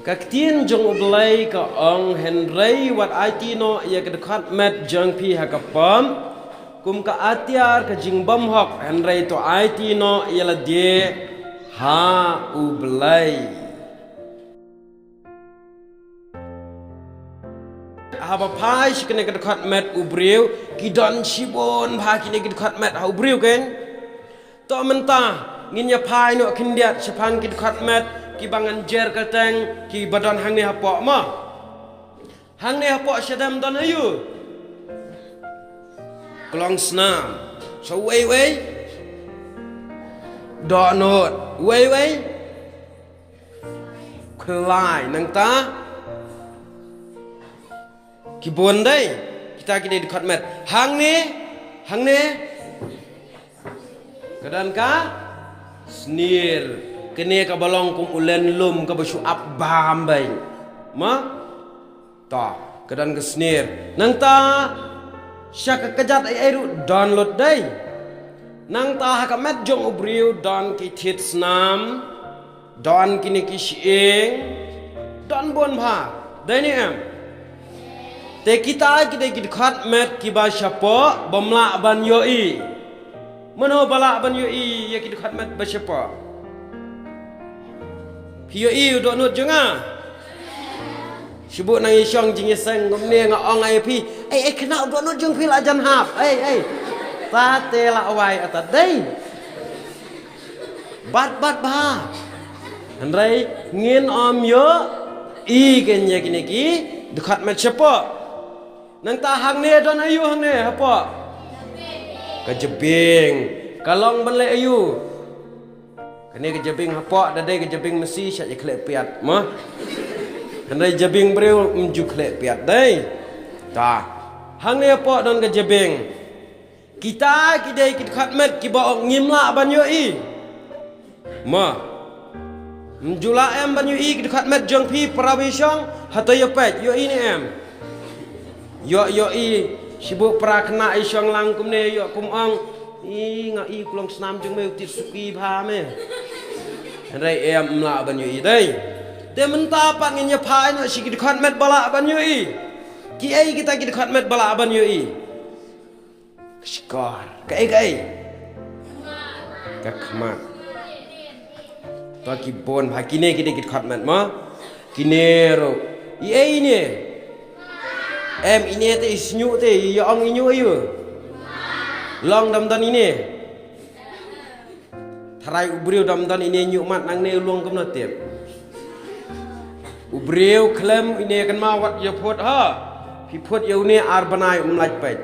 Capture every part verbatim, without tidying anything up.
Ka ktien jong U Blei ka ong, hynrei wat aiti noh ïa ka dkhot met jong phi ha ka pop kum ka atiar ka jingbymhok, hynrei to aiti noh ïa lade ha U Blei. Haba phai sha kane ka dkhot met u briew, ki don shibun bha kine ki dkhot met ha u briew, keiñ. To mynta ngin ïa phai noh khyndiat shaphang ki dkhot met kiba ngan jer kyrteng kiba don hangne hapoh mo. Hangne hapoh shadem don aïu? Klongsnam. Sa uwei uwei? Dohnud. Uwei uwei? Khlai. Nangta ki bun dei. Kita ki dei dkhot met. Hangne, hangne ka don ka snier. Kane kaba long kum u len lum kaba shu ap bam beiñ. Ma? To, ka don ka snier. Nangta sha ka kjat ei ei ruh don lut dei. Nangta ha ka met jong u briew don ki thied snam, don kine ki shyieng, don bun bha. Dei ne em? Te kita ki dei ki dkhot met kiba shapoh bym lah ban ïohi. Mano ba lah ban ïohi ïa ki dkhot met ba shapoh? Phi ïohi u dohnud jong nga? Shibun nang ïashong jingïaseng kumne nga ong ïa phi. Ei ei khynnah, u dohnud jong phi la jan hap. Ei ei. Ta te la wai ata dei. Bat bat bha. Hynrei ngin ym ïohi keiñ ïa kine ki dkhot met shapoh. Nangta hangne don aïu hangne hapoh? Ka jabieng. Ka long ban leh aïu? Kane ka jabieng hapoh da dei ka jabieng masi, sha ïa khleh piat mo. Hynrei jabieng briew ym ju khleh piat dei. Ta. Hangne hapoh don ka jabieng. Kita ki dei ki dkhot met kiba ong ngim lah ban ïohi. Ma. Ym ju lah em ban ïohi ki dkhot met jong phi para bishong, hato ïa peit ïohi ne em? Ïoh ïohi, shibun para khynnah i shong lang kumne ïoh kum ong. I nga i klongsnam jong me u thied suki bha me. Hynrei em ym lah ban ïohi dei. Te mynta pat ngin ïa phai noh sha ki dkhot met ba lah ban ïohi. Ki ei kita ki dkhot met ba lah ban ïohi? Shkor. Kaei kaei? Ka khmat. To ki bun bha kine ki dei ki dkhot met mo. Kine ruh. I ei ine? Em ine te i sñiuh te i ong i ñiuh aïu? Long dam don ine. Tharai u briew dam don ine ñiuh mat nangne u long kumno tip. U briew khlem ine kynmaw wat ïa phut ha. Phi phut ïa une ar bnai um lait peit.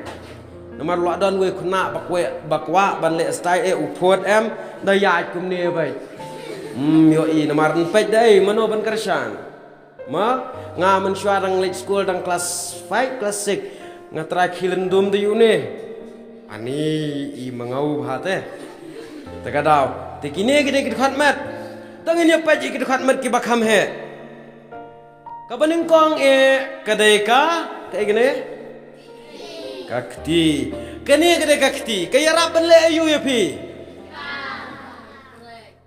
Namar la don wei khynnah ba kwah, ba kwah ban leh style eh u phut em da ïaid kumne peit. Hmm, ïohi namar yn peit dei mano ban kyrshan. Ma, nga mynshuwa dang leit skul dang klas five, klas six. Nga trai khie lyndum da ïa une. Ani i ma nga u bha te. Te ka daw. Te kine ki dei ki dkhot met. Te ngin ïa peit ïa ki dkhot met kiba kham heh. Kaba nyngkong eh ka dei ka, kaei kane? Ka kti. Kane ka dei ka kti. Ka ïarap ban leh aïu ïa phi?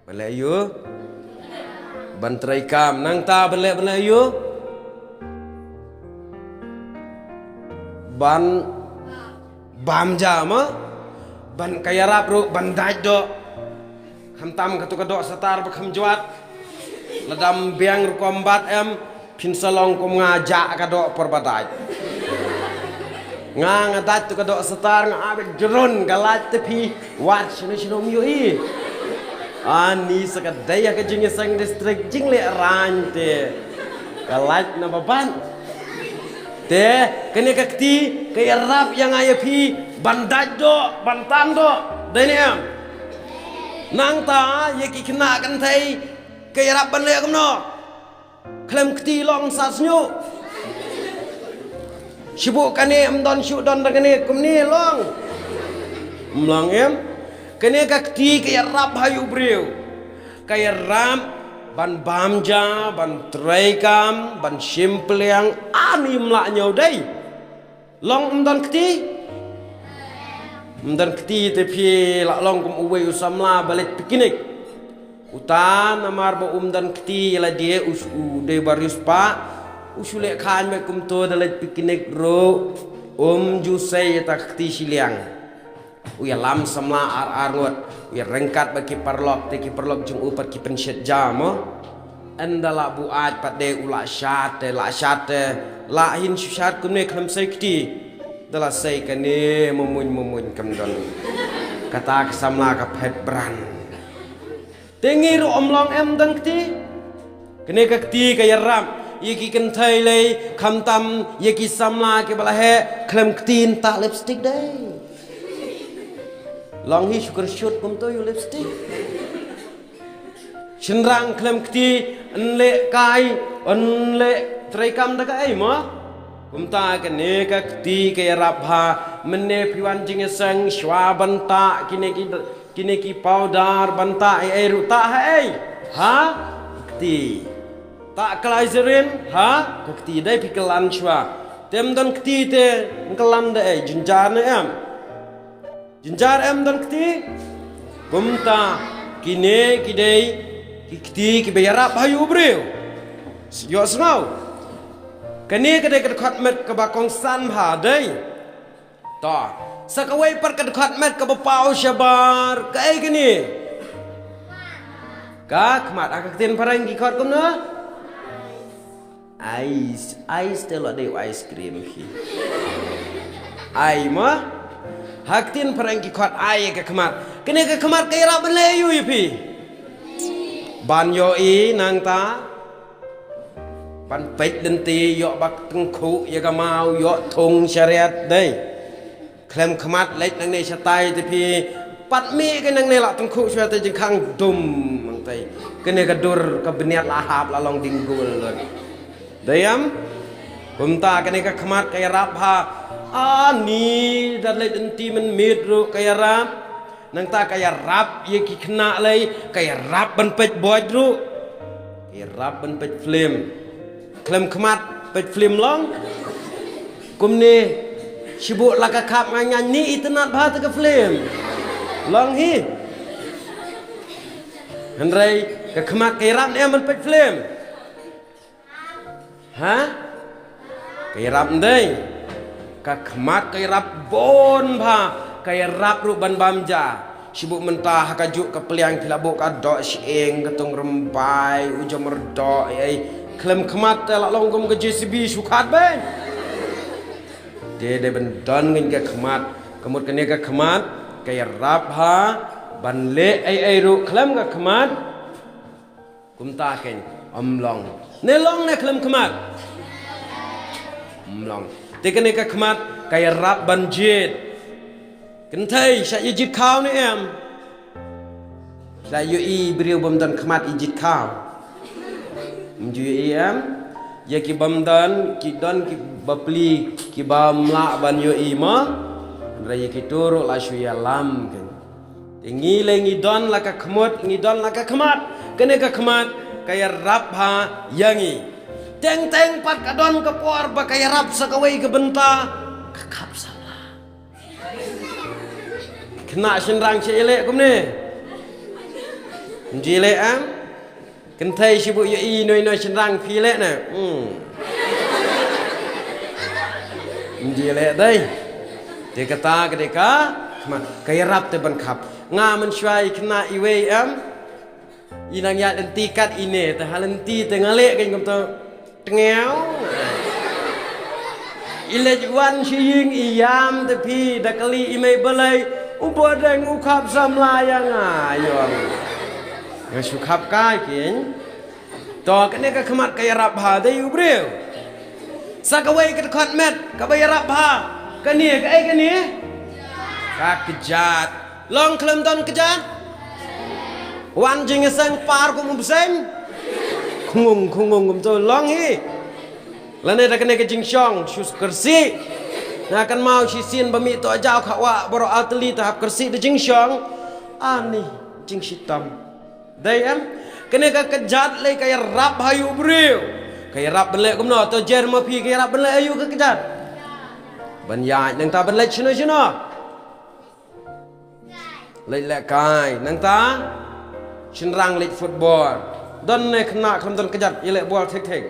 Ban leh aïu? Ban trei kam. Nangta ban leh, ban leh aïu? Ban bam ja ma? Ban, ka ïarap ruh ban dait doh. Khamtam katu ka doh satar ba kham jwat. Lada ym biang rukom bat em, phin sa long kum nga, jah ka doh por ba dait. Nga, nga dait tu ka doh satar, nga abit jrun ka lait te phi. Wat shano shano ym ïohi. Ani sa ka dei ha ka jingïaseng district jingleh rain te. Ka lait na ba ban. Te kane ka kti ka ïarap ïa nga ïa phi ban dait doh, ban tan doh. Dei ne em? Nangta ïa ki khynnah kynthei ka ïarap ban leh kumno? Khlem kti long sa sñiuh. Shibun kane ym don shuh don da kane kumne long. Ym long em? Kane ka kti ka ïarap ha u briew. Ka ïarap ban bam ja, ban trei kam, ban shim pliang, ani ym lah ñiew dei. Long ym don kti? Ym don kti te phi lah long kum uwei u samla ba leit picnic. Uta namar ba um don kti ïa lade u, u dei ba riewspah. U shu leh khain beit kumto da leit picnic ruh. Um ju sei ïa ta ka kti shiliang. U ïalam samla ar ar ngut. U ïaryngkat bad ki paralok te ki paralok jong u pat ki pynshet ja mo. Ynda la buaid pat de u la shat te la shat te. La hin shu shat kumne khlem sei kti. Da la sei kane mamuin mamuin kam don. Kata ka samla ka phet bran. Te ngi ruh ym long em don kti. Kane ka kti ka ïarap ïa ki kynthei lei khamtam ïa ki samla kiba la heh khlem kti ynta lipstick dei. Long hi shu kyrshut kumto ïa u lipstick. Shynrang khlem kti yn leh kai yn leh treikam da kaei mo. Kumta kane ka kti ka ïarap ha mynne phi wan jingïaseng shuwa ban tah kine ki Kine ki powder ban tah ei ei ruh tah ha ei. Ha? Kti. Tah glycerin ha? Ka kti dei phi kylan shuwa. Te ym don kti te kylan da ei jynjar ne em. Jynjar em don kti. Kumta kine ki dei ki kti kiba ïarap ha ïa u briew. Ïohsngew. Kane ka dei ka dkhot met kaba kongsan bha dei. To, sa kawei pat ka dkhot met kaba paw shabar kaei kane? Ka khmat ha ka ktien phareng ki khot kumno? Ice, ice te la dei ice cream hi. Ai ma? Ha ka ktien phareng ki khot ai ka khmat. Kane ka khmat ka ïarap ban leh aïu ïa phi? Ban ïohi nangta. Ban peit lynti ïoh bak tyngkhuh ïa ka maw ïoh thung shariat dei. Khlem khmat leit nangne shatai te phi. Pat mih ka nangne la tyngkhuh shariat te jingkhang dum nangtai. Kane ka dur ka bniat la hap la long ding gul lut. Dei em? Kumta kane ka khmat ka ïarap ha. Ani da leit lynti mynmiet ruh ka ïarap. Nangta ka ïarap ïa ki khynnah lei ka ïarap ban peit boit ruh. Ka ïarap ban peit film. Khlem khmat peit film long. Kumne shibuh la ka khap ngan ngan ni itynnat bha te ka film. Long hi. Hynrei ka khmat ka ïarap ne em ban peit film. Ha? Ka ïarap ndei. Ka khmat ka ïarap bun bha. Ka ïarap ruh ban bam ja. Shibuh mynta ha ka juk ka pliang phi la buh ka doh shieng ka tung rymbai u jam rdoh ei ei. Khlem khmat te la long kum ka J C B shu khat beiñ. Te dei ban don ngin ka khmat. Ka mut kane ka khmat ka ïarap ha ban leh ei ei ruh khlem ka khmat. Kumta kein ym long. Ne long ne khlem khmat? Ym long. Te kane ka khmat ka ïarap ban jied. Kynthei sha ïa jied khaw ne em? Sha ïohi briew bym don khmat ïa jied khaw. Ym ju ïohi em? Ïa ki bym don ki don ki bapli ki bym lah ban ïohi mo. Hynrei ïa ki tu ruh la shu ïalam kein. Te ngi lei ngi don la ka khmut ngi don la ka khmat. Kane ka khmat ka ïarap ha ïa ngi. Teng teng pat ka don ka por ba ka ïarap sa kawei ka bynta ka khap samla. Khynnah shynrang sha ïaleh kumne. Ngi leh am. Kynthei shibuh ïohi noi noi shynrang phi leh na. Hmm. Ngi leh dei. Te kata ka dei ka khmat ka ïarap te ban khap. Nga mynshuwa i khynnah iwei em. I nang ïaid lynti kat ine te ha lynti te nga leh kein kumta. Tngiaw. I leit wan sha ïing i ïam te phi da kali i mei balei u ba dang u khap samla ïa nga ïong. Nga shu khap kai kein. To kane ka khmat ka ïarap ha dei u briew. Sa kawei ka dkhot met kaba ïarap ha kane kaei kane? Ka kjat. Long khlem don kjat? Wan jingïaseng par kum u bseiñ. Khungung khungung kumto long hi. Lane da kane ka jingshong shu kyrsi. Na kan mau shisien ba mih to jaw kha wa boro atli ta hap kyrsi da jingshong. Ani jingshitom. Dei em? Kane ka kjat lei ka ïarap ha ïu briew. Ka ïarap ban leh kumno to jer ma phi ka ïarap ban leh aïu ka kjat. Ban ïaid nangta ban leh shino shino. Leit leh kai nangta. Shynrang leit football. Don ne khynnah khlem don kjat ïaleh bol thik thik.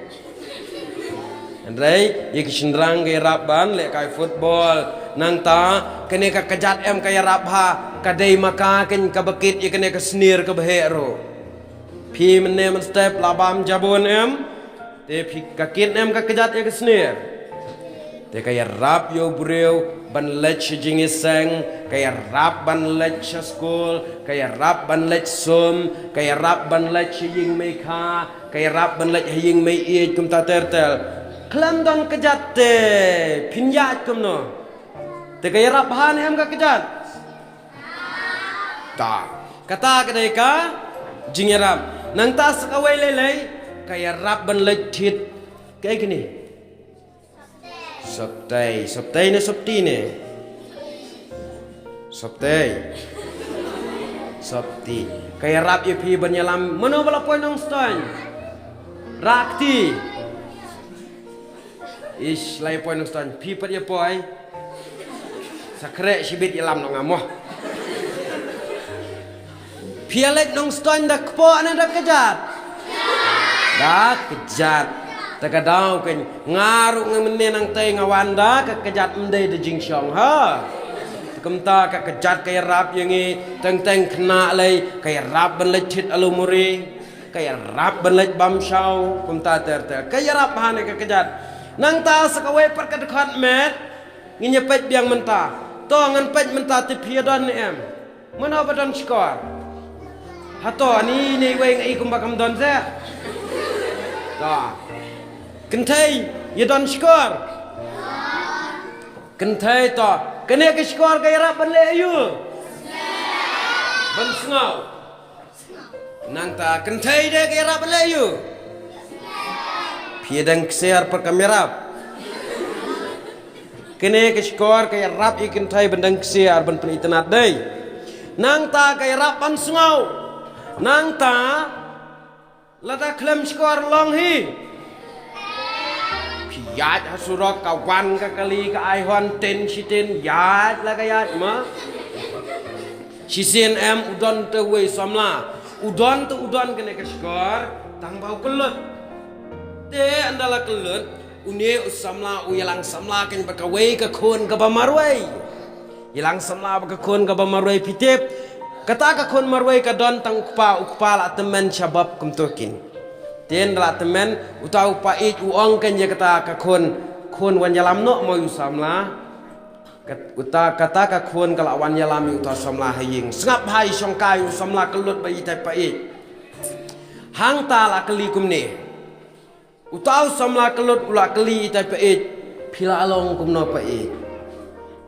Hynrei ïa ki shynrang ki ïarap ban leh kai football. Nangta kane ka kjat em ka ïarap ha, ka dei ma ka kane kaba kit ïa kane ka snier kaba heh ruh. Phi mynne mynstep la bam jabun em? Te phi ka kit em ka kjat ïa ka snier? Te ka ïarap ïa u briew ban leit sha jingïaseng, ka ïarap ban leit sha skul, ka ïarap ban leit sum, ka ïarap ban leit sha ïing mei kha, ka ïarap ban leit ha ïing mei ïeit kumta ter ter. Khlem don kjat te phin ïaid kumno? Te ka ïarap bha ne em ka kjat? Ta. Kata ka dei ka jingïarap. Nangta sa kawei lei lei, ka ïarap ban leit thied. Kaei kine? Soptei, soptei ne sopti ne? Soptei. Sopti. Ka ïarap ïa phi ban ïalam. Mano ba la poi Nongstoiñ? Rakti. Ish, la ïa poi Nongstoiñ, phi pat ïa poi. Sa khreh shibit ïalam noh nga mo. Phi ïa leit Nongstoiñ da kpoh ne da kjat? Da kjat. Te ka daw kane nga ruh nga mynne nangtei nga wan da ka kjat, ym dei da jingshong ha. Te kumta ka kjat ka ïarap ïa ngi, teng teng khynnah lei, ka ïarap ban leit thied alumuri. Ka ïarap ban leit bam shaw, kumta ter ter. Ka ïarap bha ne ka kjat? Nangta sa kawei pat ka dkhot met, ngin ïa peit biang mynta. To ngan peit mynta te phi ïa don ne em. Mano ba don shkor? Hato ani ne iwei nga i kumba kam don se. To. Kynthei ïa don shkor? Kynthei to. Kane ka shkor ka ïarap ban leh aïu? Ban sngew. Nangta kynthei de ka ïarap ban leh aïu? Phi dang ksiar pat kam ïarap. Kane ka shkor ka ïarap ïa kynthei ban dang ksiar ban pynitynnad dei. Nangta ka ïarap ban sngew. Nangta lada khlem shkor long hi. Phi ïaid ha surok ka wan ka kali ka ai hon tin shi tin ïaid la ka ïaid ma. Shisien em u don te uwei u samla. U don te u don kane ka shkor tang ba u kyllut. Te ynda la kyllut une u samla u ïalang samla kane bad kawei ka khun kaba marwei. Ïalang samla bad ka khun kaba marwei phi tip. Kata ka khun marwei ka don tang u kpa, u kpa la tymmen sha bap kumto kin. Te ynda la tymmen uta u paid u ong kane ïa kata ka khun, khun wan ïalam noh mo ïa u samla. Kat-, uta, kata ka khun ka la wan ïalam ïa uta u samla ha ïing. Sngap bha i shongkai, u samla kyllut bad itai paid. Hangta la kylli kumne. Uta u samla kyllut u la kylli itai paid. Phi la long kumno paid?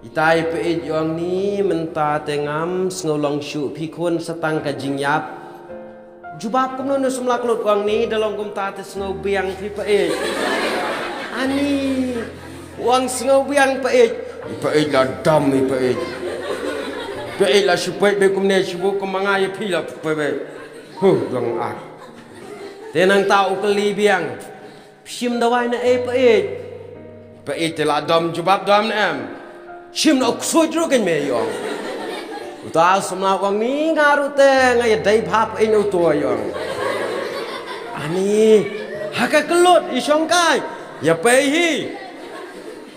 Itai paid i ong ni mynta te ngam sngew long shuh phi khun sa tang ka jingïap. Jubab kumno ne u samla kyllut? U ong ni da long kumta te sngew biang phi paid. Ani. U ong sngew biang paid. I paid la dam i paid. Paid la shu paid be kumne shu bu kum ma nga ïa phi la paid be. Huh, dang ah. Te nangta u kylli biang. Shim dawai na ei paid? Paid te la dom jubab dom na em. Shim na u ksuid ruh kein me i ong. Uta u samla u ong ni nga ruh te nga ïa dei bha paid na uto i ong. Ani ha ka kyllut i shongkai ïa pei hi.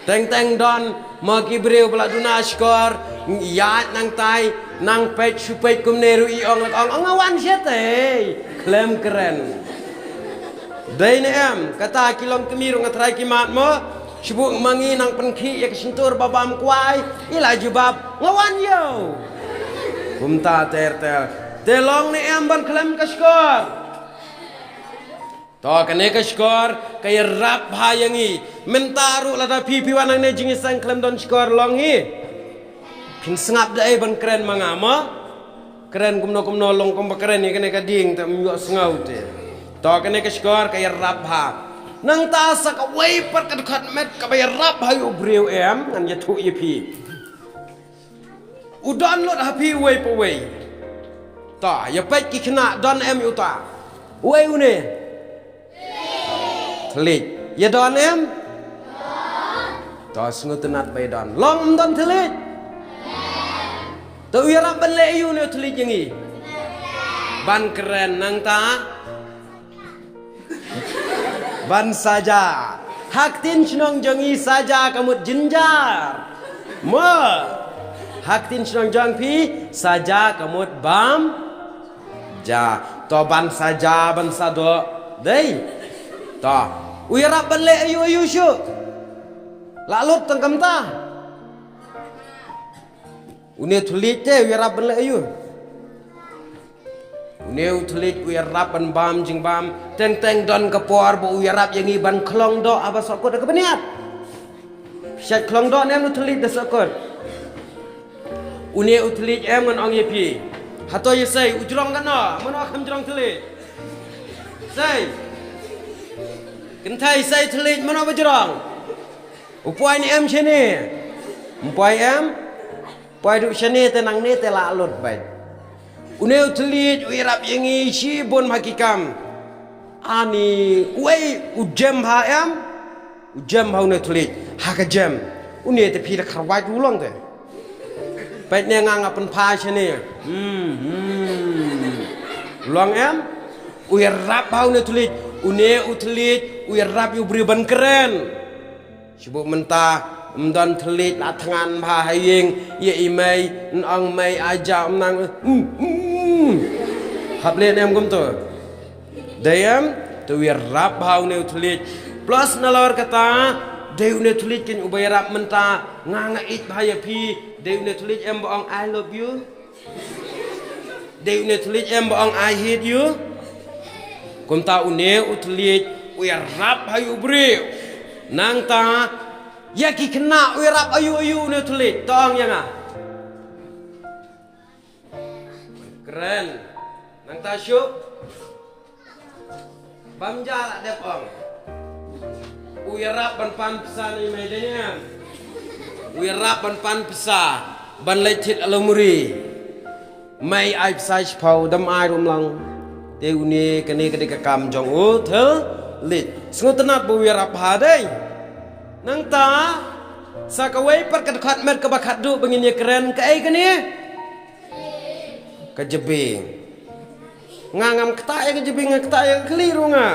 Teng teng don mo ki briew ba la duna shkor, ïaid nangtai, nang peit shu peit kumne ruh i ong, ong, ong nga wan shatei. Khlem kren. Dei ne em, kata ki long kmie ruh nga tharai ki mad mo. Shu buk ma ngi nang pynkhih ïa ka shyntur ba bam kwai. I la jubab nga wan ïew. Kumta ter ter. Te long ne em ban khlem ka shkor? To kane ka shkor ka ïarap bha ïa ngi. Mynta ruh lada phi phi wan hangne jingïaseng khlem don shkor long hi. Phin sngap da ei ban kren ma nga mo. Kren kumno kumno long kumba kren ïa kane ka dieng te ym ïoh sngew te. To kane ka shkor ka ïarap bha. Nangta sa kawei pat ka dkhot met kaba ïarap bha ïa u briew em, ngan ïathuh ïa phi. U don lut ha phi uwei pa uwei. Ta ïa peit ki khynnah don em ïa uta. Uwei une? Thylliej. Ïa don em? Ta sngewtynnat ba ïa don. Long ym don thylliej? Ta u ïarap ban leh ïa une u thylliej ïa ngi? Ban kren nangta. Ban saja. Ha ktien shnong jong ngi saja ka mut jynjar. Mo. Ha ktien shnong jong phi saja ka mut bam ja. To ban saja ban sadoh. Dei. To. U ïarap ban leh aïu aïu shuh. La lut tang kumta. Une u thylliej te u ïarap ban leh aïu. Une u thylliej u ïarap ban bam jingbam. Teng teng don ka por ba u ïarap ïa ngi ban khlong doh haba sahkut ha ka bniat. Shait khlong doh ne em u thylliej da sahkut. Une u thylliej em ngan ong ïa phi. Hato ïa sei u jrong katno, mano kham jrong thylliej. Sei. Kynthei sei thylliej mano ba jrong. U poi ne em shane. Um poi em. Poi duh shane te nangne te la lut beit. Une u thylliej u ïarap ïa ngi shibun ha ki kam. Ani uei u jem ha em. U jem ha une u thylliej ha ka jem. Une te phi da kharwai u long te. Peit ne nga nga pynpha shane. Hmm, hmm. Long em. U ïarap ha une u thylliej. Une u thylliej u ïarap ïa u briew ban kren. Shibun mynta, ym don thylliej la thngan bha ha ïing, ïa i mei, yn ong mei aja, ym nang, mm, mm. Hap leh ne em kumto. Dei em, te u ïarap bha une u thylliej. Plus nalor kata, dei une u thylliej kin uba ïarap mynta, nga nga ïeit bha ïa phi, dei une u thylliej em ba ong I love you. Dei une u thylliej em ba ong I hate you. Kumta une u thylliej u ïarap ha u briew. Nangta ïa ki khynnah u ïarap aïu aïu une u thylliej. To ong ïa nga. Kren. Nangta shuh. Bam ja la dep ong. U ïarap ban pan pisa ne mei dei ne em. U ïarap ban pan pisa ban leit thied alumuri. Mei ai pisa shiphew dam ai rum lang. Te une kane ka dei ka kam jong u thylliej. Sngewtynnat ba u ïarap bha dei. Nangta sa kawei pat ka dkhot met kaba khatduh ba ngin ïa kren kaei kane. Ka jabing. Nga ngam ktah ïa ka jabing, nga ktah ïa ka khlieh ruh nga.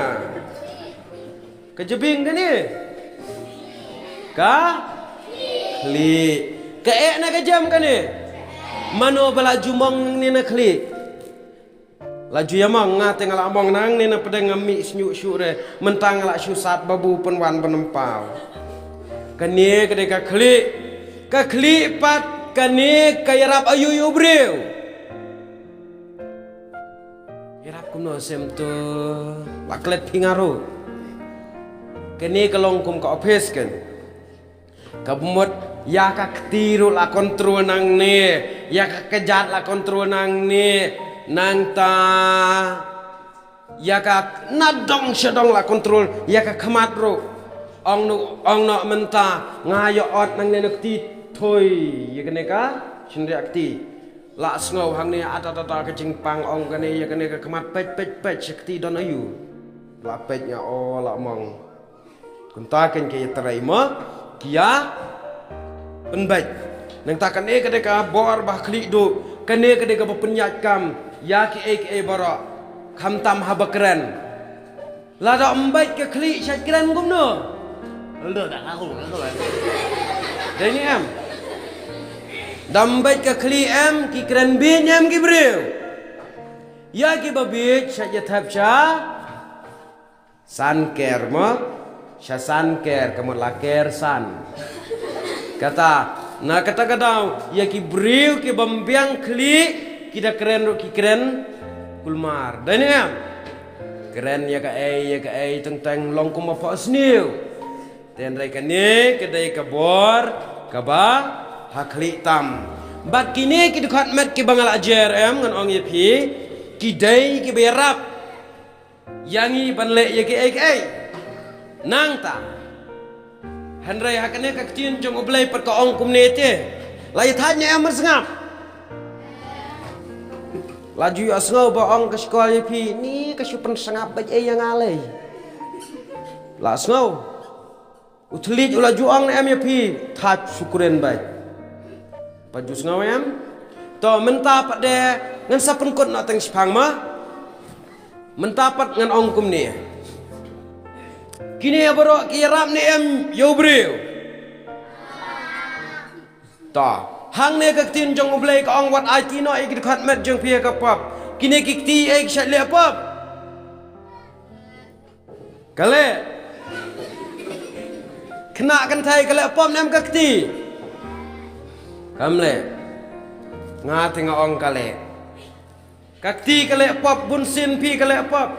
Ka jabing kane. Ka khlieh. Kaei na ka jem kane. Mano ba la ju mong nangne na khlieh. La ju ïa mong nga te nga la mong nangne na pdeng nga mih sñiuh shuh re. Mynta nga la shu sat ba bu pynwan ba nympaw. Kane ka dei ka khlieh. Ka khlieh pat kane ka ïarap aïu ïa u briew. Ïarap kumno sem to la klet phi nga ruh. Kane ka long kum ka office kan. Ka mut ïa ka kti ruh la control nangne, ïa ka kjat la control nangne, nangta ïa ka nadong shadong la control, ïa ka khmat ruh. Ong noh, ong noh mynta nga ïa ot nangne na kti thoi ïa kane ka shynriah kti. La sngew hangne ata ata ka jingpang ong kane ïa kane ka khmat peit peit peit sha kti don aïu. La peit nga o la mong. Kumta kan ki ïa trei mo ki ïa pynbeit. Nangta kane ka dei ka bor ba khlieh duh, kane ka dei kaba pynïaid kam ïa kiei kiei baroh. Khamtam haba kren. Lada ym beit ka khlieh shait kren kumno? Dei ne em? Da ym beit ka khlieh em ki kren bieit em ki briew. Ïa kiba bieit shait ïa thep sha san ker mo, sha san ker ka mut la ker san. Kata na kata ka daw ïa ki briew ki bym biang khlieh ki da kren ruh ki kren kulmar. Dei ne em? Kren ïa kaei ïa kaei teng teng long kumba phohsniew. Te hynrei kane ka dei ka bor kaba ha khlieh tam. Bad kine ki dkhot met kiba nga la jer em ngan ong ïa phi ki dei kiba ïarap ïa ngi ban leh ïa kiei kiei. Nangta hynrei ha kane ka ktien jong U Blei pat ka ong kumne te. La ïa thait ne em mar sngap? La ju ïohsngew ba ong ka shkor ïa phi ni ka shu pynsngap bad ei ïa nga lei. La sngew. U thylliej u la ju ong ne em ïa phi, thait sukren bai. Pat ju sngew em? To mynta pat de ngan sa pynkut noh teng shipang ma. Mynta pat ngan ong kumne. Kine baroh ki ïarap ne em ïa u briew? To, hangne ka ktien jong U Blei ka ong wat aiti noh ïa ki dkhot met jong phi ha ka pop. Kine ki kti ei ki shait leh pop? Ka leh. Khynnah kynthei ka leh pop ne em ka kti? Kam leh. Nga te nga ong ka leh. Ka kti ka leh pop, bunsien phi ka leh pop.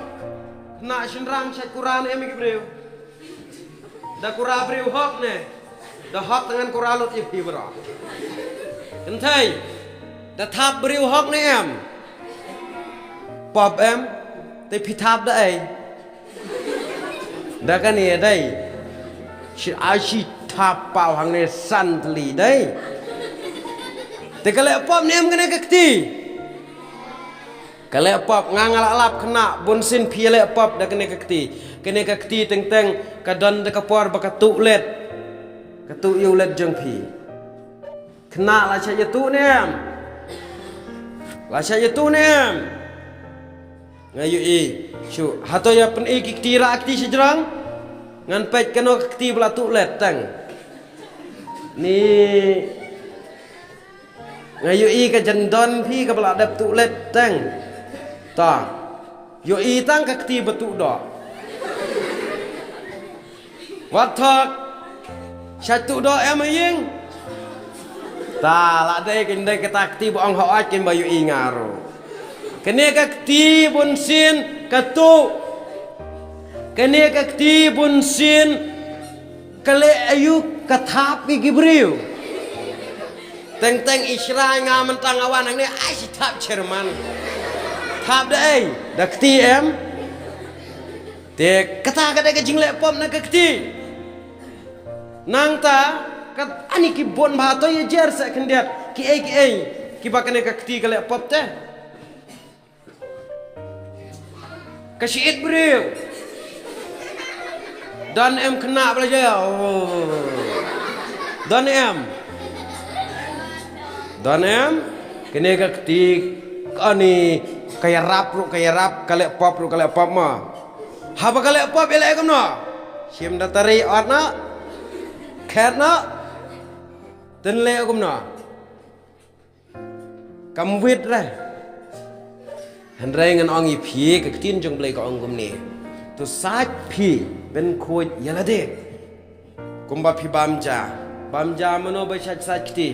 Khynnah shynrang shait kura ne em ïa ki briew? Da kura briew hok ne? Da hok te ngan kura lut ïa phi baroh. Kynthei, da thap briew hok ne em? Pop em? Te phi thap da ei? Da kane dei. Shi, ai shi thap paw hangne san tylli dei. Te ka leh pop ne em kane ka kti? Ka leh pop, nga nga la lap khynnah, bunsien phi leh pop da kane ka kti. Kane ka kti teng teng ka don da ka por ba ka tuh led. Ka tuh ïa u led jong phi. Khynnah la shait ïatuh ne em? La shait ïatuh ne em? Nga ïohi. Shu, hato ïa pyni ki kti rah kti shajrong? Ngan peit kano ka kti ba la tuh led teng. Ni. Nga ïohi ka jandon phi kaba la dep tuh led teng. Ta. Ïohi tang ka kti ba tuh doh. Wat thok. Shait tuh doh em ïing? Ta, la dei kin dei kata kti ba ong hok kin ba ïohi nga ruh. Kane ka kti bunsien ka tuh. Kane ka kti bunsien ka leh aïu, ka thap ïa ki briew. Teng teng i shrai nga mynta nga wan hangne, ai shi thap chairman. Thap da ei? Da kti em? Te kata ka dei ka jingleh pop na ka kti. Nangta ka ani ki bun bha to ïa jer sa khyndiat ki ei ki ei kiba kane ka kti ka leh pop te. Ka shi-it briew. Don em khynnah ba la jia? Oh. Don em? Don em? Kane ka kti, kane ka ïarap ruh ka ïarap, ka leh pop ruh ka leh pop mo. Haba ka leh pop ïaleh kumno? Shim da tari ot na. Khet na. Tyn leh kumno? Kam wit re. Hynrei ngan ong ïa phi ka ktien jong Blei ka ong kumne. To sait phi pynkhuid ïa lade. Kumba phi bam ja. Bam ja mano ba sait sait kti.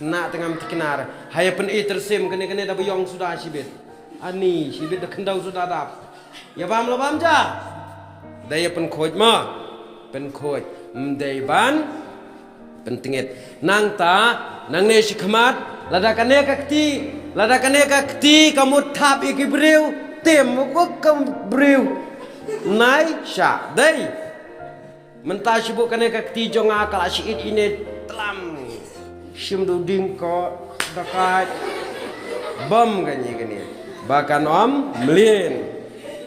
Na tengam tiknar. Haya pyn-i tyrsim kane kane da ba ïong suda shibit. Ani shibit da khyndew suda dap. Ïa bam la bam ja. Da ïa pynkhuid ma. Pynkhuid. Ym dei ban pyntngit. Nangta, nangne shi khmat, lada kane ka kti, lada kane ka kti ka mut thap ïa ki briew, te mut ka briew. Nai sha dei. Mynta shi buh kane ka kti jong nga ka la shi-it ine tlam. Shim du ding ko dakat. Bam kane kane. Ba kan ym mlien.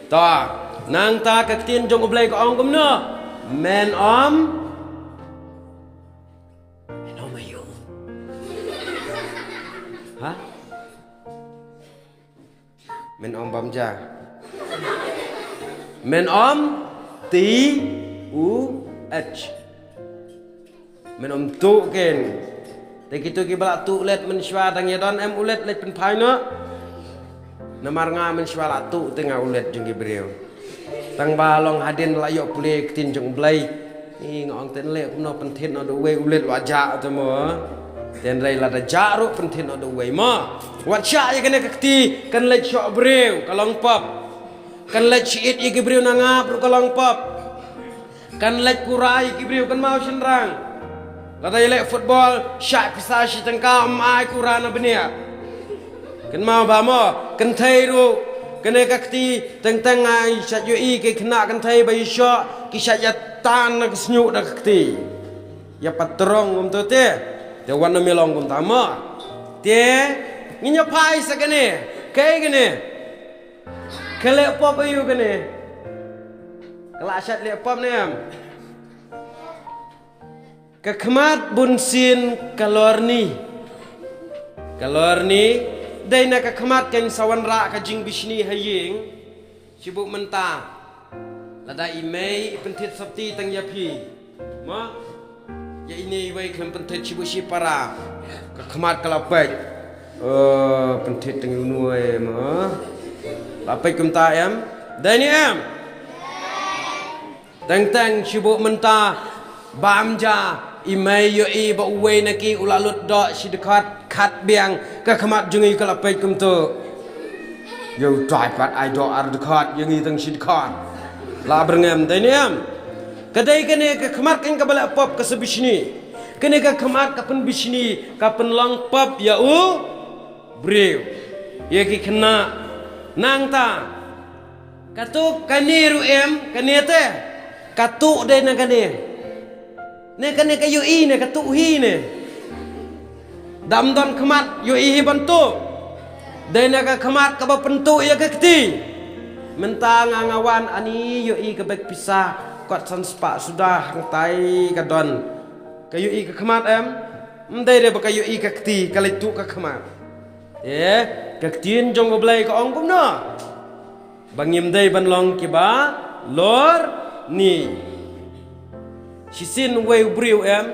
Ta, nangta ka ktien jong U Blei ka ong kumno? Men ym. Men ym aïu? Ha? Men ym bam ja. Men ym ti u ach. Men ym tuh ken. Te kito kiba la tuh led mynshuwa dang ïa don em u led leit pynphai noh. Namar nga mynshuwa la tuh te nga u led jong ki briew. Tang ba long hadien la ïoh pule ktien jong Blei. Ngi nga ong ten leh kumno pynthit noh da uwei u led wa jah te mo. Ten rei lada jah ruh pynthit noh da uwei mo. Wat shah ïa kane ka kti kan leit shoh briew ka long pop. Kan leit shi-it ïa ki briew na ngap ruh ka long pop. Kan leit kura ïa ki briew kan mau shynrang. Lada ïa leh football shah pisa shi tyngka ym ai kura na bniah. Kynmaw ba mo, kynthei ruh, kane ka kti, teng teng nga shait ïohi ki khynnah kynthei ba ïa shoh, ki shait ïa tan na ka shñiuh da ka kti. Ïa patrong kumto te, te wan na milong kumta mo. Te, ngin ïa phai sa kane, kaei kane? Ka leh pop aïu kane? Ka la shait leh pop ne em? Ka khmat bunsien ka lorni. Ka lorni, dei na ka khmat kan sa wanrah ka jingbishni ha ïing. Shibun mynta lada i mei i pynthit sopti tang ïa phi. Ma, ïa ine iwei khlem pynthit shibun shi para. Ka khmat ka la peit. Eh, pynthit tang ïa uno em, ma. La peit kumta em. Dei ne em. Teng teng shibun mynta bam ja i mei ïohi ba uwei na ki u la lut doh shi dkhot khat biang ka khmat jong i ka la peit kumto. Ïa u tai pat ai doh ar dkhot ïa ngi tang shi dkhot. La byrngem dei ne em. Ka dei kane ka khmat kan kaba la pop ka sa bishni. Kane ka khmat ka pynbishni ka pynlong pop ïa u briew. Ïa ki khynnah nangta. Katu kane ruh em, kane te. Katu dei na kane. Ne kane ka ïohi ne, katu hi ne. Dam don khmat, ïohi hi ban tu. Dei na ka khmat kaba pyntu ïa ka kti. Mynta nga nga wan ani ïohi ka bek pisa. Kot san spah suda hangtai ka don. Ka ïohi ka khmat em. Ym dei re ba ka ïohi ka kti, ka leit tu ka khmat. Eh, ka ktien jong U Blei ka ong kumno. Ba ngim dei ban long kiba lor ni. Shisien uwei u briew em.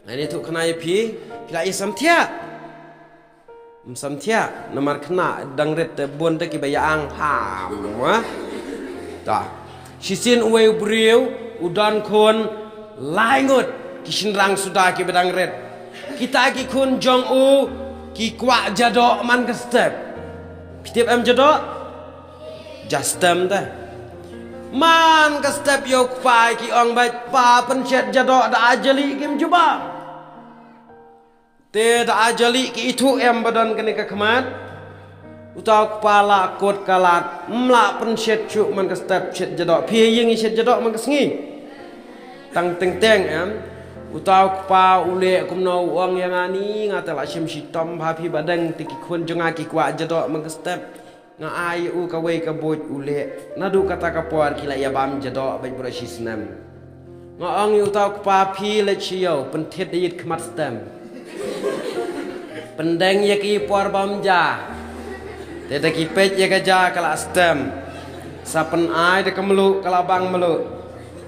Ani tu khynnah ïa phi, phi la i samthiah. Ym samthiah, namar khynnah dang rit te bun te kiba ïa ang ham, wa. Ta. Shisien uwei u briew, u don khun, lai ngut, ki shynrang suda kiba dang rit. Kita ki khun jong u, ki kwah jadoh man ka step. Phi tip em jadoh? Ja stem te. Man ka step ïa u kpa ki ong bad pa pynshet jadoh da a jali kim jubab. Te da a jali ki ithuh em ba don kane ka khmat. Uta u kpa la kot ka lad, ym la pynshet shuh man ka step shet jadoh. Phi ïa ngi shet jadoh man ka sngi. Tang teng teng em. Uta u kpa u leh kumno u ong ïa nga ni nga te la shim shitom bha phi ba dang te ki khun jong nga ki kwah jadoh man ka step. Nga ai u kawei ka buit u leh. Naduh kata ka por ki la ïa bam jadoh bad baroh shi snem. Nga ong ïa uta u kpa phi leit sha ïew pynthit da ïit khmat stem. Pyndeng ïa ki por bam ja. Te da ki peit ïa ka ja ka la stem. Sa pynai da ka mluh ka la bang mluh.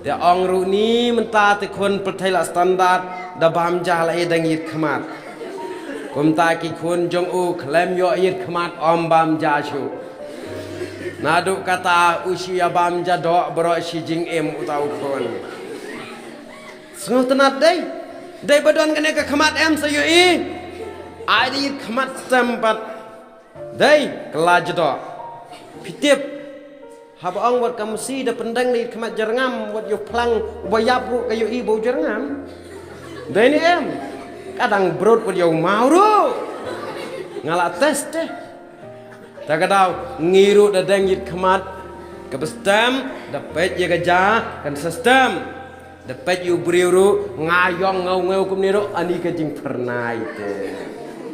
Te ong ruh ni mynta te khun pyrthei la standard da bam ja la i dang ïit khmat. Kumta ki khun jong u khlem ïoh ïit khmat ym bam ja shuh. Naduh kata u shu ïa bam jadoh baroh shi jingim uta u khun. Sngewtynnat dei. Dei ba don kane ka khmat em sa ïohi. Ai dei ïit khmat stem pat. Dei, ka la jadoh. Phi tip. Haba ong wat ka masi da pyndeng da ïit khmat jyrngam wat ïa u phlang uba ïap ruh ka ïohi ba u jyrngam. Dei ne em. Ka dang brut wat ïa u maw ruh. Nga la test te. Ta ka daw ngi ruh da deng ïit khmat kaba stem da peit ïa ka ja kan sa stem. Da peit ïa u briew ruh nga ïong ngew ngew kumne ruh ani ka jingphyrnai te.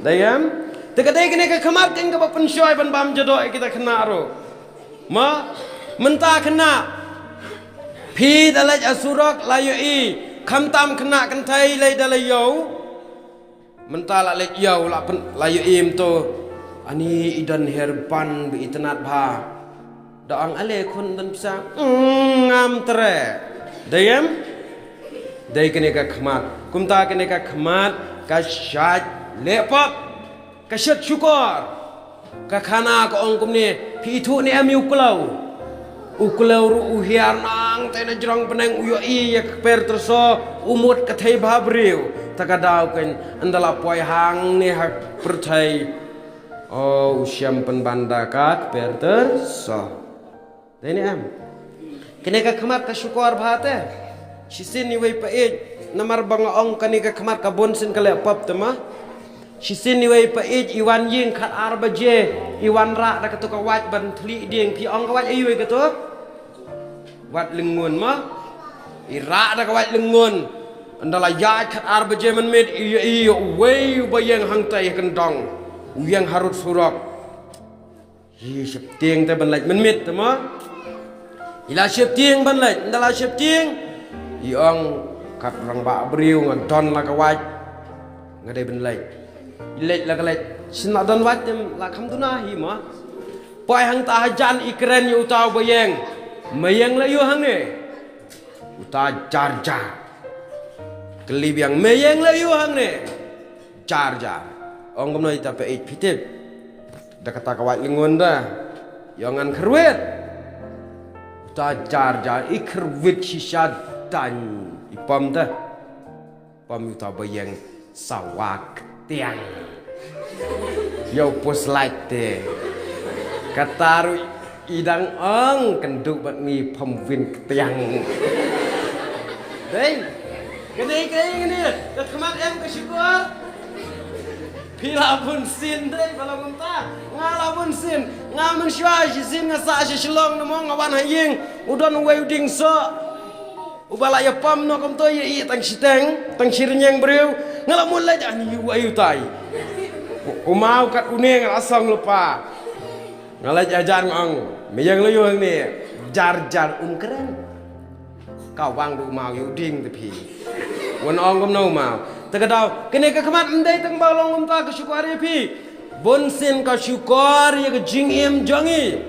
Dei em? Te ka dei kane ka khmat kan kaba pynshoi ban bam jadoh ïa kita khynnah ruh. Ma mynta khynnah phi da leit ha surok la ïohi khamtam khynnah kynthei leit da la ïew. Mynta la leit ïew la pyn la ïohi mynto. Ani i don her ban ba i tynnat bha. Da ong ale khun don pisa. Mm, ngam tre. Dei em? Dei kane ka khmat. Kumta kane ka khmat ka shait leh pop. Ka shet shukor. Ka khana ka ong kumne phi ithuh ne em ïa u kleu. U kleu ruh u hiar nangta na jrong bneng u ïohi ïa ka kper tyrso u mut ka thei bha briew. Ta ka daw kan ynda la poi hangne ha pyrthei. O u shem pynban da ka kper tyrso. Dei ne em? Kane ka khmat ka shukor bha te. Shisien iwei pa ïeit namar ba nga ong kane ka khmat ka bun sien ka leh pop te ma. Shisien iwei pa ïeit i wan ïing khat ar baje i wan rah da kato ka wait ban thli dieng phi ong ka wait iwei kato. Wat lyngngun ma. I rah da ka wait lyngngun. Ynda la ïaid khat ar baje mynmiet i ïohi uwei uba ïeng hangtai ha kyndong. U ïeng harud surok. Hi sheptieng te ban leit mynmiet te ma. I la sheptieng ban leit, ynda la sheptieng. I ong kat rangbah briew nga don la ka wait. Nga dei ban leit. I leit la ka leit. Shin la don wait te la kham duna hi ma. Wai hangta hajan i kren ïa uta uba ïeng. Me ïeng la ïoh hangne. Uta jar jar. Kylli biang me ïeng la ïoh hangne. Jar jar. Ong kumno ita peit phi tip. Da kata ka wai lyngngoh da. Ïoh ngan kyrwit. Uta jar jar i kyrwit shisha dan i pom da. Pom uta ba ïeng sawa ktiang. Ïoh pus lait te. Kata ruh i dang ong kynduh bad ngi pom win ktiang. Dei. Kane kane kane. Ka khmat em ka shukor. Phi la bun sien dei ba la kumta. Nga la bun sien. Nga mynshuwa shisien nga sah sha Shillong na mo nga wan ha ïing. U don uwei u dieng soh. Uba la ïa pom noh kumto ïa i tang shiteng, tang shi rynïeng briew. Nga la mut leit ani u ayu tai. U maw kat une nga la song lypa. Nga leit hajan nga ong. Me ïeng la ïoh hangne. Jar jar um kren. Ka wang du maw ïa u dieng te phi. Wan ong kumno maw. Te ka daw kane ka khmat ym dei tang ba long kumta ka shukor ïa phi. Bun sien ka shukor ïa ka jingim jong i.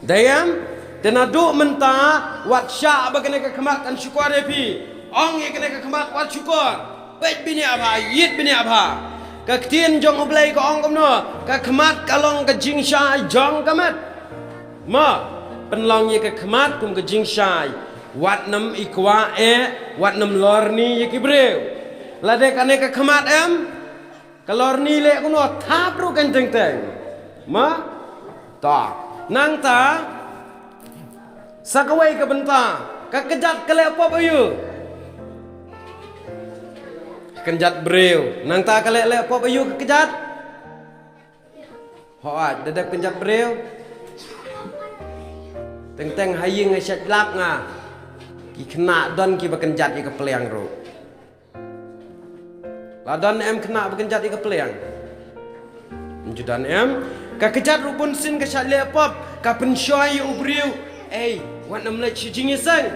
Dei em, te naduh mynta wat shah ba kane ka khmat kan shukor ïa phi. Ong ïa kane ka khmat wat shukor. Peit bniah bha, ïit bniah bha. Ka ktien jong U Blei ka ong kumno, ka khmat ka long ka jingshai jong ka met. Mo, pynlong ïa ka khmat kum ka jingshai. Wat nym i kwah eh, wat nym lorni ïa ki briew. Lada kane ka khmat em, ka lorni leh kumno thap ruh kan teng teng. Ma? Ta. Nangta. Sa kawei ka bynta. Ka kjat ka leh pop ayu. Ka kjat briew. Nangta ka leh leh pop ayu ka kjat. Ho ai, da dep kjat briew. Teng teng ha ïing ha shat lap nga. Ki khynnah don kiba kjat ïa ka pliang ruh. La don em khynnah ba kynjat ïa ka pliang? Ym ju don em. Ka kynjat ruh bun sien ka shah leh pop, ka pynshoi ïa u briew. Ei, wat nym leit sha jingïaseng.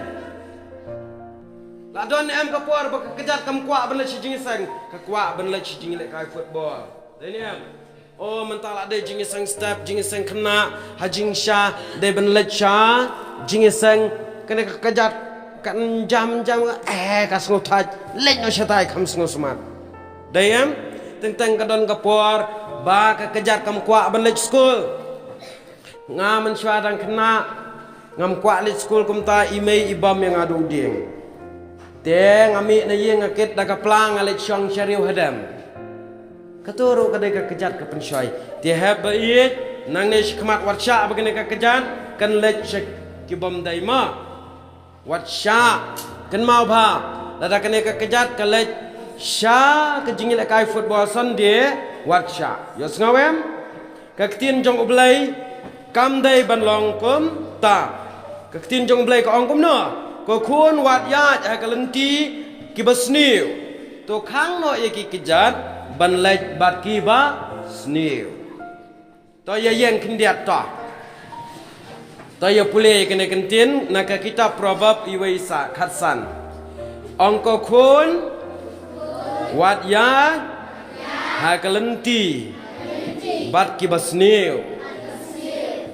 La don em ka por ba ka kynjat kam kwah ban leit sha jingïaseng, ka kwah ban leit sha jingïalehkai football. Dei ne em? O, mynta la dei jingïaseng step, jingïaseng khynnah, ha jingshisha, dei ban leit sha jingïaseng, kane ka kjat kan jam jam, eh, ka sngew thait, leit noh shatai kham sngew smat. Dei em, teng teng ka don ka por ba ka kjat kam kwah ban leit skul. Nga mynshuwa dang khynnah, ngam kwah leit skul kumta, i mei i bam ïa nga da u dieng. Te nga mih na ïing nga kit da ka pla nga leit shong sha riew hadem. Kato ruh ka dei ka kjat ka pynshoi. Te hep ba ïeit, nangne shakhmat wat shah ba kane ka kjat kan leit sha ki bym dei ma. Wat shah, kynmaw bha. Lada kane ka kjat ka leit sha ka jingïalehkai football Sunday, wat shah. Ïohsngew em? Ka ktien jong U Blei kam dei ban long kumta. Ka ktien jong U Blei ka ong kumno? Ko khun, wat ïaid ha ka lynti kiba sniew. To khang noh ïa ki kjat ban leit bad kiba sniew. To ïa ïeng khyndiat to. To ïa pule ïa kane ka ktien na ka kitab Proverb iwei sa khatsan. Ong ko khun, wat ïaid ha ka lynti bad kiba sniew.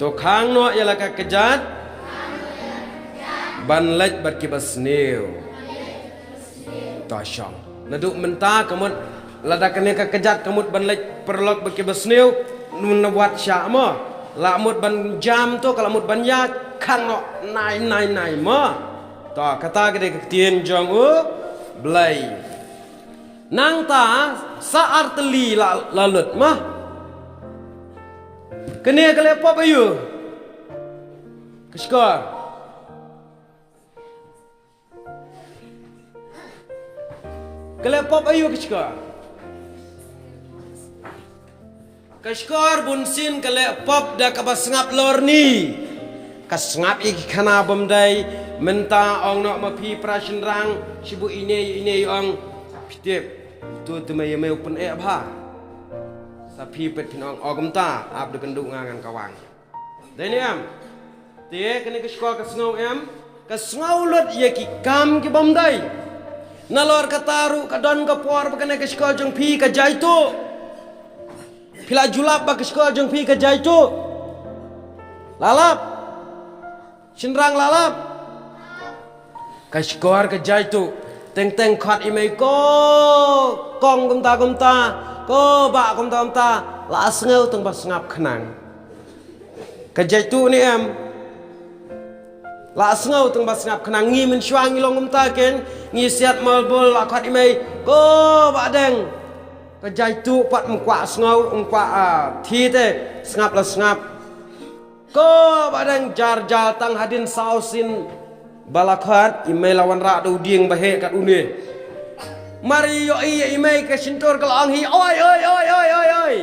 To khang noh ïa la ka kjat ban leit bad kiba sniew. To shong. Naduh mynta ka mut lada kane ka kjat ka mut ban leit paralok bad kiba sniew, wat shah mo. La mut ban jam to, ka la mut ban ïaid, khang noh nai nai nai mo. To kata ka dei ka ktien jong U Blei. Nangta sa artylli la, la lut ma. Kane ka leh pop aïu? Ka shkor. Ka leh pop aïu ka shkor? Ka shkor bun sien ka leh pop da kaba sngap lorni. Ka sngap ïa ki khana bym dei, mynta ong noh ma phi para shynrang, shibun ine ine ong, phi tip, to te mei mei u pyneh bha. Sa phi peit phin ong, o kumta, ap da kynduh nga ngan kawang. Dei ne em? Te kane ka shkor ka sngew em? Ka sngew lut ïa ki kam ki bym dei. Nalor kata ruh ka don ka por ba kane ka shkor jong phi ka jai tuh. Phi la ju lap ba ka shkor jong phi ka jai tuh. Lalap. Shynrang lalap. Ka shkor ka jaitu. Teng teng khot i mei ko kong kumta kumta, ko ba kumta kumta. La sngew teng ba sngap khnang. Ka jaitu ne em. La sngew teng ba sngap khnang, ngi mynshuwa ngi long kumta ken, ngi siat marbul la khot i mei, ko ba deng. Ka jaitu pat mkwah sngew, mkwah, ah, thi te, sngap la sngap. Ko ba deng jar jar tang hadien saw sien ba la khot, i mei la wanrah da u dieng ba heh kat une. Mar i ïohi ïa i mei ka shyntur ka la ong hi, oi, oi, oi, oi, oi, oi.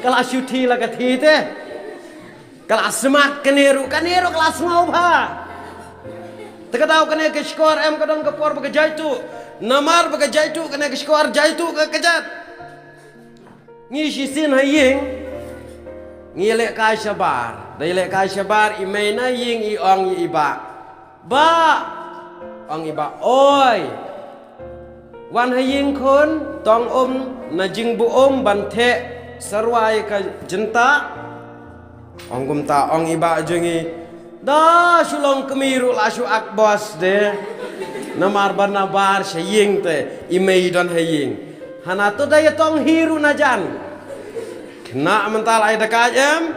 Ka la shu thi la ka thi te. Ka la smat kane ruh, kane ruh ka la sngew bha. Te ka daw kane ka shkor em ka don ka por ba ka jaitu. Namar ba ka jaitu kane ka shkor jaitu ka kjat. Ngi shisien ha ïing. Ngi lehkai shabar. Da lehkai shabar i mei na ïing i ong ïa i bah. Bah! Ong i bah, oi. Wan ha ïing khun, tong um na jingbuh um ban theh sa rwai ka jyntah. Ong kumta, ong i bah jong ngi. Da shu long kmie ruh la shu ak bos de. Namar ba nabar sha ïing te, i mei don ha ïing. Hana to da ïa tong hi ruh na jan. Khynnah mynta la ïa da ka em.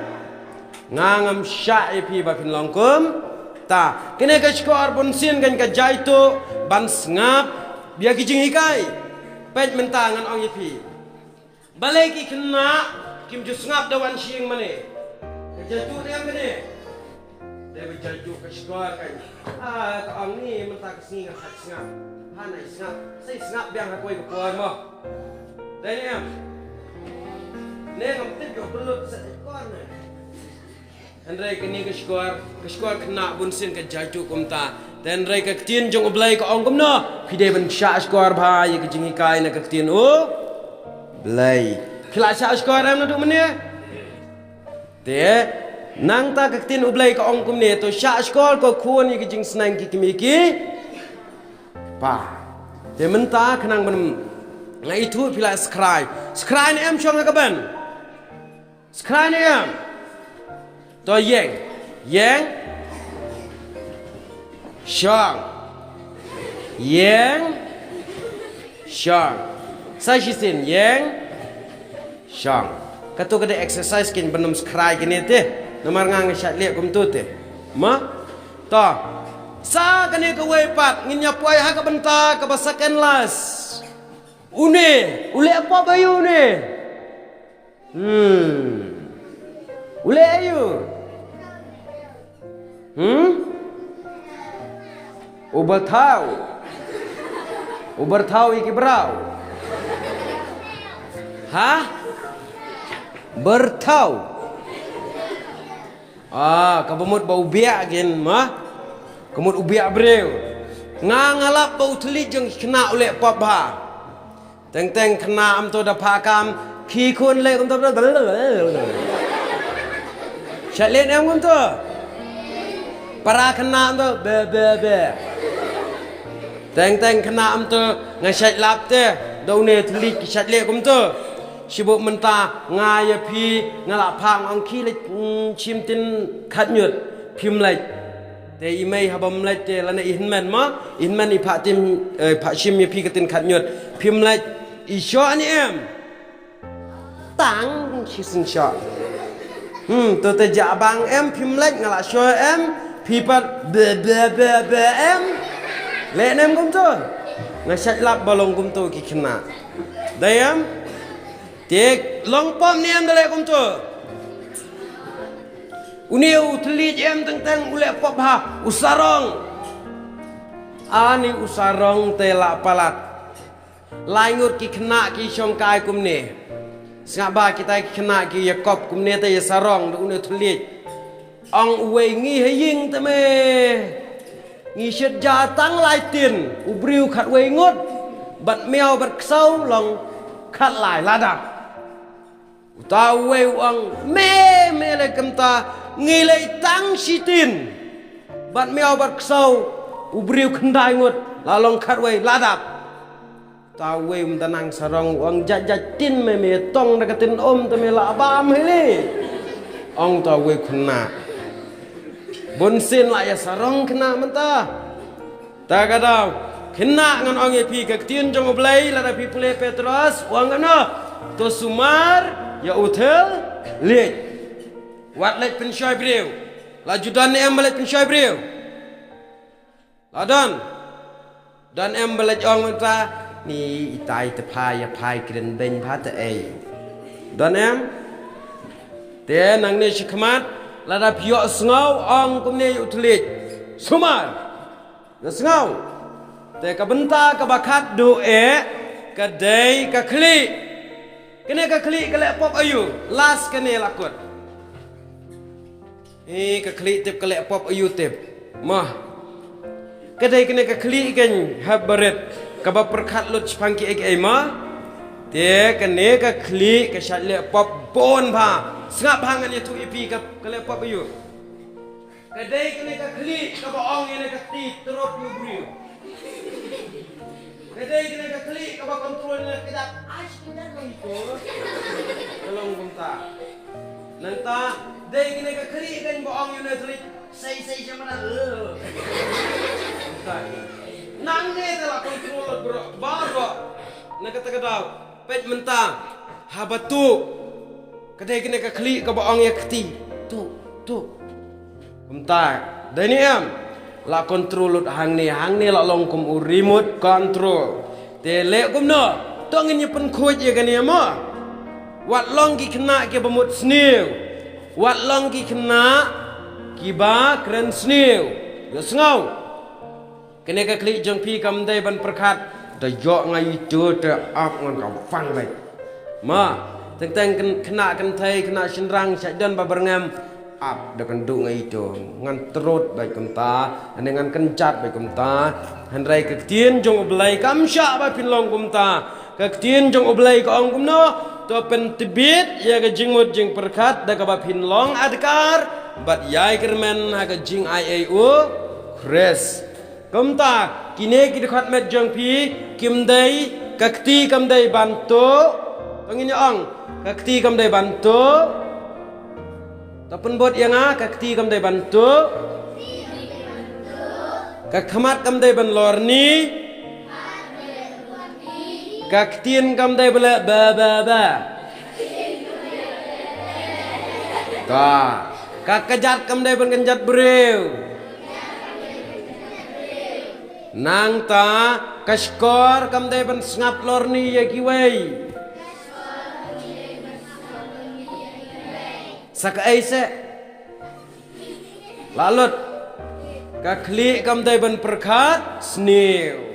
Nga ngam shah ïa phi ba phin long kum ta. Kine ka shkor bun sien kan ka jaitu ban sngap ïa ki jinghikai. Peit mynta ngan ong ïa phi. Balei ki khynnah kim ju sngap da wan sha ïing mane. Ka jaitu ne em kane. Dei ba jaitu ka shkor kan. Ah, ka ong ni mynta ka sngi nga sngap. Hana i sngap. Sa i sngap biang ha kawei ka por mo. Dei ne em. Ne ngam tip ïa u pynlut sa i kor ne. Hynrei kane ka shkor, ka shkor khynnah bun sien ka jaitu kumta. Te hynrei ka ktien jong U Blei ka ong kumno? Phi dei ban shah shkor bha ïa ka jinghikai na ka ktien U Blei. Phi la shah shkor em naduh mynne? Te nangta ka ktien U Blei ka ong kumne, to shah shkor ko khun ïa ka jingsneng ki kmie ki pa. Te mynta khnang ban nga ithuh phi la skrai. Skrai ne em shong ha ka ban. Skrai ne em. To ïeng. Ïeng. Shong. Ïeng. Shong. Sa shisien ïeng. Shong. Kato ka dei exercise kin ban ym skrai kine te. Namar nga nga shait leh kumto te. Ma? To. Sa kane kawei pat ngin ïa poi ha ka bynta kaba second last. Une, u leh pop aïu une? Hmm. U leh aïu? Hmm? U byrthaw. U byrthaw ïa ki brau. Ha? Byrthaw. Ah, kaba mut ba u biah kin ma. Ka mut u biah briew. Nga nga lap ba u thylliej jong ki khynnah u leh pop bha. Teng teng khynnah am to da phah kam, khie khun leh kumto. Shait leh ne em kumto. Para khynnah am to be be be. Teng teng khynnah am to nga shait lap te. Da une thylliej ki shait leh kumto. Shibun mynta nga ïa phi nga la phah nga ong khie leit, mm, shim tin khatñiut phim leit. Te i mei haba ym leit te lane i hynmen ma, i hynmen i phah tim, eh, phah shim ïa phi ka tin khatñiut. Phim leit i shoh ne em? Tang shisien shoh. Hmm, to te jah bang em phim leit nga la shoh em, phi pat be be be be em. Leh ne em kumto? Nga shait lap ba long kumto ki khynnah. Dei em? Te long pop ne em da leh kumto? Une u thylliej em teng teng u leh pop ha u sarong. Ani u sarong te la palat. Lai ngut ki khynnah ki shongkai kumne. Sngap ba kita ki khynnah ki ïa kop kumne te ïa sarong da une u thylliej. Ong uwei ngi ha ïing te me. Ngi shit ja tang lai tin, u briew khatwei ngut, bad miaw bad ksaw long khatlai lada. Uta uwei u ong me me le kumta ngi lei tang shi tin, bad miaw bad ksaw u briew khyndai ngut la long khatwei lada. Ta uwei um da nang sarong u ong jait jait tin me me tong da ka tin um te me la bam hili. Ong ta uwei khynnah. Bun sien la ïa sarong khynnah mynta. Ta ka daw, khynnah, ngan ong ïa phi ka ktien jong U Blei, lada phi pule Petros, u ong kumno? To sumar ïa u thylliej. Wat leit pynshoi briew. La ju don ne em ba leit pynshoi briew? La don. Don em ba leit ong mynta, ni itai te phai ïa phai kren beiñ pha te ei. Don em? Te nangne shi khmat, lada phi ïohsngew ong kumne ïa u thylliej, sumar. Ïohsngew. Te ka bynta kaba khatduh eh, ka dei ka khlieh. Kane ka khlieh ka leh pop aïu? Last kane la kut. Eh, ka khlieh tip ka leh pop aïu tip? Mo. Ka dei kane ka khlieh kan hap barit, kaba pyrkhat lut shaphang kiei kiei mo. Te kane ka khlieh ka shait leh pop bun bha. Sngap bha, ngan ïathuh ïa phi ka, ka leh pop aïu. Ka dei kane ka khlieh kaba ong ïa kane ka kti, trot ïa u briew. Ka dei kane ka khlieh kaba control ïa kane ka kjat. Ai, shi kjat ka ito. Ka long kumta. Nangta, dei kane ka khlieh kan ba ong ïa kane ka thylliej, sei sei sha mana. Eh. Kumta. Nangne te la control baroh, baroh. Na kata ka daw. Peit mynta, haba tuh. Ka dei kane ka khlieh kaba ong ïa ka kti, tuh, tuh. Kumta, dei ne em? La control lut hangne, hangne la long kum u remote control. Te leh kumno? To ngin ïa pynkhuid ïa kane mo. Wat long ki khynnah kiba mut sniew. Wat long ki khynnah kiba kren sniew. Ïohsngew. Kane ka khlieh jong phi kam dei ban pyrkhat, da ïoh nga ito te ap ngan ka fang beit. Ma, teng teng khynnah kynthei, khynnah shynrang, shait don ba byrngem, ap da kynduh nga ito, ngan trot beit kumta, ne ngan kynjat beit kumta. Hynrei ka ktien jong U Blei kam shah ba phin long kumta. Ka ktien jong U Blei ka ong kumno? To pyntbit ïa ka jingmut jingpyrkhat da kaba phin long adkar bad ïai kyrmen ha ka jingai ei U Khrist. Kumta, kine ki dkhot met jong phi, kim dei, ka kti kam dei ban tuh. To ngin ïa ong, ka kti kam dei ban tuh. To pynbud ïa nga, ka kti kam dei ban tuh. Ka khmat kam dei ban lorni. Ka ktien kam dei ba leh ba ba ba. Ka, ka kjat kam dei ban kynjat briew. Nangta, ka shkor kam dei ban sngap lorni ïa kiwei. Sa kaei se? La lut. Ka khlieh kam dei ban pyrkhat sniew.